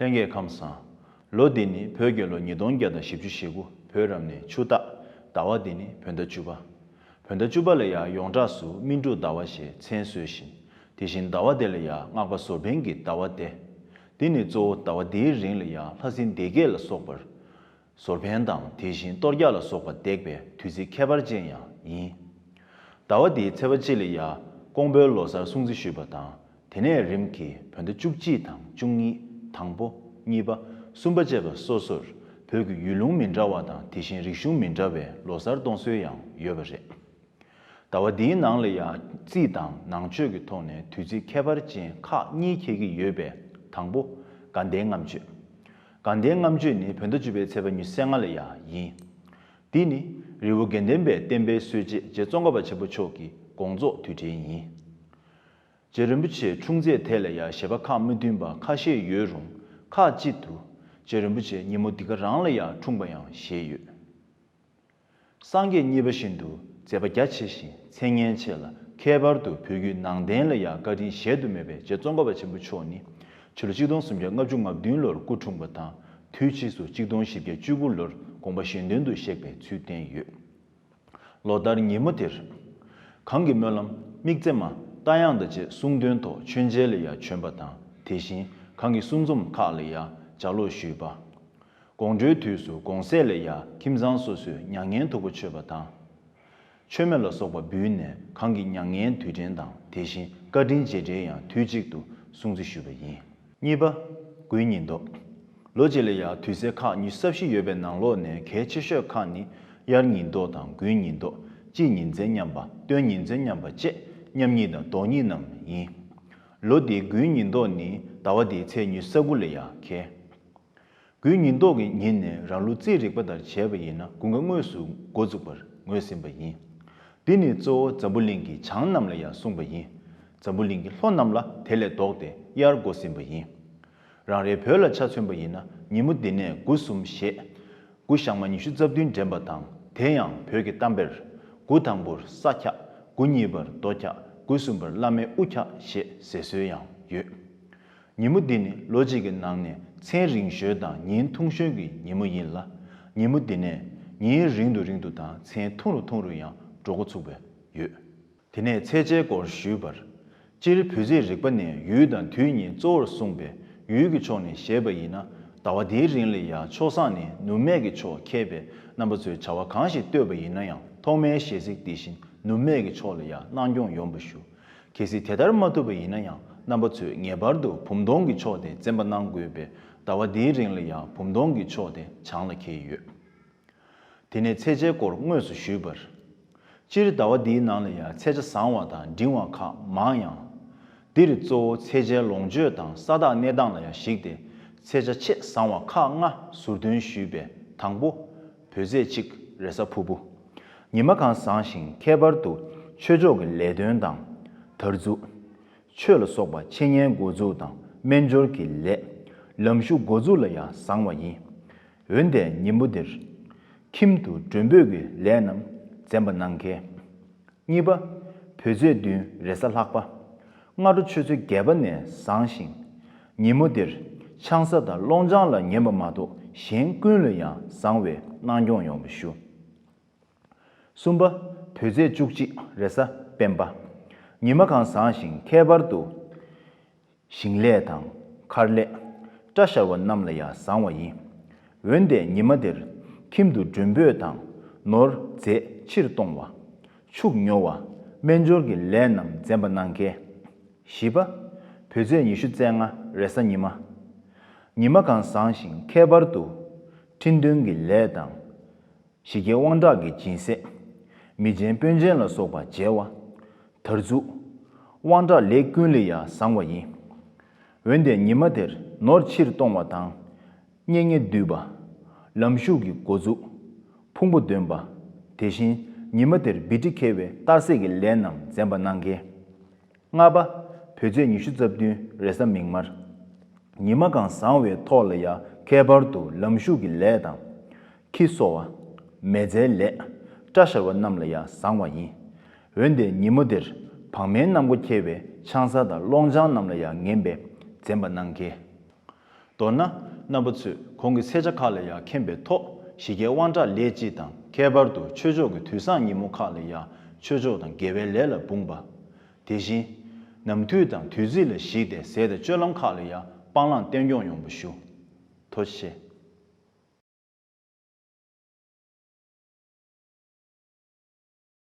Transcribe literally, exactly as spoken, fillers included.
ལྷན་རྒྱས་ཁམས་བཟང་། ལོ་འདི་ནི་བོད་རྒྱལ་ལོ་ཉིས་སྟོང་བརྒྱ་དང་བཞི་བཅུ་ཞེ་དགུ། བོད་རབ་གནས་ཆུ་སྟག། ཟླ་བ་འདི་ནི་བོད་ཟླ་བཅུ་པ། བོད་ཟླ་བཅུ་པ་ལ་ཡང་ཡོངས་གྲགས་སུ་སྨིན་དྲུག་ཟླ་བ་ཞེས་མཚན་གསོལ་ཞིང་། དེ་བཞིན་ཟླ་བ་དེ་ལ་ཡང་སྔགས་པ་ཟོར་ཕན་གྱི་ཟླ་བ་སྟེ། འདི་ནི་གཙོ་བོ་ཟླ་བ་འདིའི་རིང་ལ་ཡང་ལྷ་སྲིན་སྡེ་བརྒྱད་ལ་སོགས་པར། ཟོར་ཕན་དང་དེ་བཞིན་གཏོར་རྒྱག་ལ་སོགས་པ་འདེགས་པའི་དུས་ཚིགས་ཁྱད་པར་ཅན་ཡང་ཡིན། ཟླ་བ་འདིའི་ཚེས་པ་གཅིག་ལ་ཡང་ཀོང་པོའི་ལོ་གསར་སྲུང་བརྩི་ཞུས་པ་དང་། དེ་ནས་རིམ་གྱིས་བོད་ཟླ་བཅུ་གཅིག་དང་བཅུ་གཉིས། དང་པོ། གཉིས་པ། གསུམ་པ་བཅས་པ་སོ་སོར་བོད་ཀྱི་ཡུལ་ལུང་མི་འདྲ་བ་དང་དེ་བཞིན་རིག་གཞུང་མི་འདྲ་བའི་ལོ་གསར་གཏོང་སྲོལ་ཡང་ཡོད་པ་རེད། ཟླ་བ་འདིའི་ནང་ལ་ཡང་རྩིས་དང་ནང་ཆོས་ཀྱི་ཐོག་ནས་དུས་ཚིགས་ཁྱད་པར་ཅན་ཁག་གཉིས་འཁེལ་གྱི་ཡོད་པའི། དང་པོ། དགའ་ལྡན་ལྔ་མཆོད། དགའ་ལྡན་ལྔ་མཆོད་ནི་བོད་ཟླ་བཅུ་པའི་ཚེས་པ་ཉི་ཤུ་རྩ་ལྔ་ལ་ཡང་ཡིན། འདི་ནི་རི་བོ་དགེ་ལྡན་པའི་བསྟན་པའི་སྲོལ་འབྱེད་རྗེ་ཙོང་ཁ་པ་ཆེན་པོ་མཆོག་གི་དགོངས་རྫོགས་དུས་དྲན་ཡིན། རྗེ་རིན་པོ་ཆེའི་འཁྲུངས་ཚེས་དེ་ལ་ཡང་བཞེད་པ་ཁག་མི་མཐུན་པ་ཁ་ཤས་ཡོད་རུང་ཁག་གཅིག་ཏུ། རྗེ་རིན་པོ་ཆེ་ཉིན་མོ་འདི་ག་རང་ལ་ཡང་འཁྲུངས་པ་ཡང་བཞེད་ཡོད། སངས་རྒྱས་གཉིས་པ་བཞིན་དུ་མཛད་པ་རྒྱ་ཆེ་ཞིང་མཚན་སྙན་ཆེ་ལ། ཁྱད་པར་དུ་བོད་བརྒྱུད་ནང་བསྟན་ལ་ཡང་བཀའ་དྲིན་གཞལ་དུ་མེད་པའི་རྗེ་ཙོང་ཁ་པ་ཆེན་པོ་མཆོག་ནི། ཕྱི་ལོ་གཅིག་སྟོང་སུམ་བརྒྱ་ལྔ་བཅུ་ང་བདུན་ལོར་སྐུ་འཁྲུངས་པ་དང་། དུས་ཕྱིས་སུ་གཅིག་སྟོང་བཞི་བརྒྱ་བཅུ་དགུ་ལོར་དགོངས་པ་གཞན་དོན་དུ་གཤེགས་པའི་ཚུལ་བསྟན་ཡོད། ལོ་ལྟར་ཉིན་མོ་དེར། གང་གི་སྨོན་ལམ་དམིགས་བརྩེ་མ། རྟ་དབྱངས་དང་བཅས་གསུང་འདོན་ཐོག་མཆོད་མཇལ་ལ་ཡང་བྱོན་པ་དང་། དེ་བཞིན་གང་གི་གསུང་རྩོམ་ཁག་ལ་ཡང་ལྗགས་ཀློག་ཞུས་པ། དགོང་དྲོའི་དུས་སུ་དགོང་ཟས་ལ་ཡང་ཁྱིམ་ཚང་སོ་སོས་མྱ་ངན་དུག་པ་མཆོད་པ་དང་། མཆོད་མེ་ལ་སོགས་པ་འབུལ་ནས་གང་གི་མྱ་ངན་དུས་དྲན་དང་དེ་བཞིན་བཀའ་དྲིན་རྗེས་དྲན་ཡང་དུས་གཅིག་ཏུ་སྲུང་བརྩི་ཞུས་པ་ཡིན། གཉིས་པ། དགུན་ཉི་ལྡོག། ལོ་གཅིག་ལ་ཡང་དུས་ཚེས་ཁག་ཉི་ཤུ་རྩ་བཞི་ཡོད་པའི་ནང་ལོགས་ནས་གལ་ཆེ་ཤོས་ཁག་ནི། དབྱར་ཉི་ལྡོག་དང་དགུན་ཉི་ལྡོག། དཔྱིད་ཉི་མཚན་མཉམ་པ། སྟོན་ཉི་མཚན་མཉམ་པ་བཅས་མཉམ་ཉིན་དང་ལྡོག་ཉིན་རྣམས་ཡིན། ལོ་འདིའི་དགུན་ཉི་ལྡོག་ནི་ཟླ་བ་འདིའི་ཚེས་ཉི་ཤུ་རྩ་དགུ་ལ་ཡང་འཁེལ། དགུན་ཉི་ལྡོག་གི་ཉིན་ནས་རང་ལུགས་རྩིས་རིག་པ་ལྟར་བྱས་པ་ཡིན་ན་དགུན་ཁ་དངོས་སུ་འགོ་བཙུགས་པར་ངོས་ཟིན་པ་ཡིན། འདི་ནི་གཙོ་བོ་འཛམ་བུ་གླིང་གི་བྱང་རྣམས་ལ་ཡང་གསུངས་པ་ཡིན། འཛམ་བུ་གླིང་གི་ལྷོ་རྣམས་ལ་དེ་ལས་ལྡོག་སྟེ་དབྱར་འགོ་ཟིན་པ་ཡིན། རང་རེའི་བོད་ལ་ཆ་མཚོན་པ་ཡིན་ན་ཉིན་མོ་འདི་ནས་དགུ་གསུམ་ཞེས། དགུ་ཞག་མ་ཉི་ཤུ་རྩ་བདུན་འདྲེན་པ་དང་དེ་ཡང་བོད་ཀྱི་གཏམ་དཔེར། དགུ་དང་པོར་ས་འཁྱག་དགུ་གཉིས་པར་རྡོ་འཁྱག་དགུ་གསུམ་པར་བླ་མའི་དབུ་འཁྱག་ཞེས་ཟེར་སྲོལ་ཡང་ཡོད། ཉིན་མོ་འདི་ནི་ལོ་གཅིག་གི་ནང་ནས་མཚན་རིང་ཤོས་དང་ཉིན་ཐུང་ཤོས་ཀྱི་ཉིན་མོ་ཡིན་ལ། ཉིན་མོ་འདི་ནས་ཉིན་རིང་དུ་རིང་དུ་དང་མཚན་ཐུང་རུ་ཐུང་རུ་ཡང་འགྲོ་འགོ་ཚུགས་པ་ཡོད། དེ་ནས་ཚེས་བྱའི་སྐོར་ཞུས་པར། སྤྱིར་བོད་རྩིས་རིག་པ་ནས་ཡུལ་དང་དུས་གཉིས་གཙོ་བོར་གསུངས་པས་ཡུལ་གྱི་ཕྱོགས་ནས་བཤད་པ་ཡིན་ན། ཟླ་བ་འདིའི་རིང་ལ་ཡང་ཕྱོགས་བཟང་ནས་ནུབ་སྨད་ཀྱི་ཕྱོགས་ཁེལ་བས་རྣམ་པ་ཚོས་བྱ་བ་གང་ཞིག་གཏོད་པ་ཡིན་ན་ཡང་ཐོག་མའི་ཞལ་གཟིགས་འདི་བཞིན་ནུབ་སྨད་ཀྱི་ཕྱོགས་ལ་ཡང་གནང་སྐྱོང་ཡོང་བ་ཞུ། གལ་སྲིད་དེ་ལྟར་མ་ཐུབ་པ་ཡིན་ན་ཡང་རྣམ་པ་ཚོས་ངེས་པར་དུ་བུམ་སྟོང་གི་ཕྱོགས་དེ་བཙེམ་པ་གནང་དགོས་པས་ཟླ་བ་འདིའི་རིང་ལ་ཡང་བུམ་སྟོང་གི་ཕྱོགས་དེ་བྱང་ལ་འཁེལ་ཡོད། དེ་ནས་ཚེས་བྱའི་སྐོར་དངོས་སུ་ཞུས་པར། སྤྱིར་ཟླ་བ་འདིའི་ནང་ལ་ཡང་ཚེས་ཆ་བཟང་བ་དང་འབྲིང་བ་ཁག་མང་ཡང་། འདིར་གཙོ་བོ་ཚེས་བྱའི་ལོངས་སྤྱོད་དང་ས་བདག་གནས་སྟངས་ལ་ཡང་གཞིགས་ཏེ་ཚེས་ཆ་ཆེས་བཟང་བ་ཁག་ལྔ་ཟུར་འདོན་ཞུས་པའི་དང་པོ། བོད་ཚེས་གཅིག་རེས་གཟའ་ཕུར་བུ། ཉི་མ་གང་བཟང་ཞིང་ཁྱད་པར་དུ་ཆོས་ཕྱོགས་ཀྱི་ལས་དོན་དང་། དར་འཛུགས། ཆོས་ལ་སོགས་པ་འཆད་ཉན་འགོ་འཛུགས་དང་སྨན་སྦྱོར་གྱི་ལས། ལམ་ཞུགས་འགོ་འཛུགས་ལ་ཡང་བཟང་བ་ཡིན། འོན་ཏེ་ཉིན་མོ་འདིར། ཁྱིམ་དུ་མགྲོན་འབོད་ཀྱི་ལས་རྣམས་འཛེམ་པ་གནང་གལ། གཉིས་པ། བོད་ཚེས་བདུན་རེས་གཟའ་ལྷག་པ། སྔ་དྲོ་ཆུ་ཚོད་བརྒྱད་པ་ནས་བཟང་ཞིང་། ཉིན་མོ་འདིར། ཆང་ས་དང་སློང་ཆང་ལ་ཉན་པ་མ་གཏོགས་གཞན་ཀུན་ལ་ཡང་བཟང་བའི་གནང་སྐྱོང་ཡོང་བ་ཞུ། གསུམ་པ། བོད་ཚེས་བཅུ་གཅིག་རེས་གཟའ་སྤེན་པ། ཉི་མ་གང་བཟང་ཞིང་ཁྱད་པར་དུ། ཞིང་ལས་དང་མཁར་ལས། སྐྲ་བཞར་བ་རྣམས་ལ་ཡང་བཟང་བ་ཡིན། འོན་ཏེ་ཉི་མ་འདིར་ཁྱིམ་དུ་མགྲོན་འབོད་དང་ནོར་རྫས་ཕྱིར་གཏོང་བ། ཕྱུགས་ཉོ་བ། སྨན་སྦྱོར་གྱི་ལས་རྣམས་འཛེམ་པ་གནང་གལ། བཞི་པ། བོད་ཚེས་ཉི་ཤུ་རྩ་ལྔ་རེས་གཟའ་ཉི་མ། ཉི་མ་གང་བཟང་ཞིང་ཁྱད་པར་དུ། འཕྲིན་འདོན་གྱི་ལས་དང་། ཞི་རྒྱས་དབང་དྲག་གི་སྦྱིན་སྲེག་མི་ཆེན་དཔོན་ཆེན་ལ་སོགས་པ་མཇལ་བ། དར་འཛུགས། དབང་དྲག་ལས་ཀུན་ལ་ཡང་བཟང་བ་ཡིན། འོན་ཏེ་ཉི་མ་དེར་ནོར་ཕྱིར་གཏོང་བ་དང་། གཉེན་ཉེ་འདུས་པ། ལམ་ཞུགས་ཀྱི་འགོ་འཛུགས། ཕུང་པོ་འདོན་པ། དེ་བཞིན་ཉི་མ་དེར་སྦི་ཏི་ཁེལ་བའི་གཏར་སྲེག་གི་ལས་རྣམས་འཛེམ་པ་གནང་གལ། ལྔ་པ། བོད་ཚེས་ཉི་ཤུ་རྩ་བདུན་རེས་གཟའ་མིག་དམར། ཉི་མ་གང་བཟང་བའི་ཐོག་ལ་ཡང་ཁྱད་པར་དུ་ལམ་ཞུགས་ཀྱི་ལས་དང་། ཁྱི་གསོ་བ། མེ་བཙའི་ལས། སྐྲ་བཞར་བ་རྣམས་ལ་ཡང་བཟང་བ་ཡིན། འོན་ཏེ་ཉིན་མོ་འདིར་བག་མའི་གནམ་སྒོ་ཁེལ་བའི་ཆང་ས་དང་སློང་ཆང་རྣམས་ལ་ཡང་ངན་པས་འཛེམ་པ་གནང་གལ། མདོར་ན། རྣམ་པ་ཚོས་གོང་གི་ཚེས་ཆ་ཁག་ལ་ཡང་མཁྱེན་པའི་ཐོག་ཞི་རྒྱས་དབང་དྲག་ལས་སྤྱི་དང་ཁྱད་པར་དུ་ཆོས་ཕྱོགས་ཀྱི་དུས་བཟང་ཉིན་མོ་ཁག་ལ་ཡང་ཆོས་ཕྱོགས་དང་དགེ་བའི་ལས་ལ་འབུངས་པ། དེ་བཞིན། ནམ་དུས་དང་དུས་ཚིགས་ལ་གཞིགས་ཏེ་ཟས་དང་སྤྱོད་ལམ་ཁག་ལ་ཡང་སྤང་བླང་བསྟེན་སྐྱོང་ཡོང་བ་ཞུ། ཐུགས་རྗེ་ཆེ།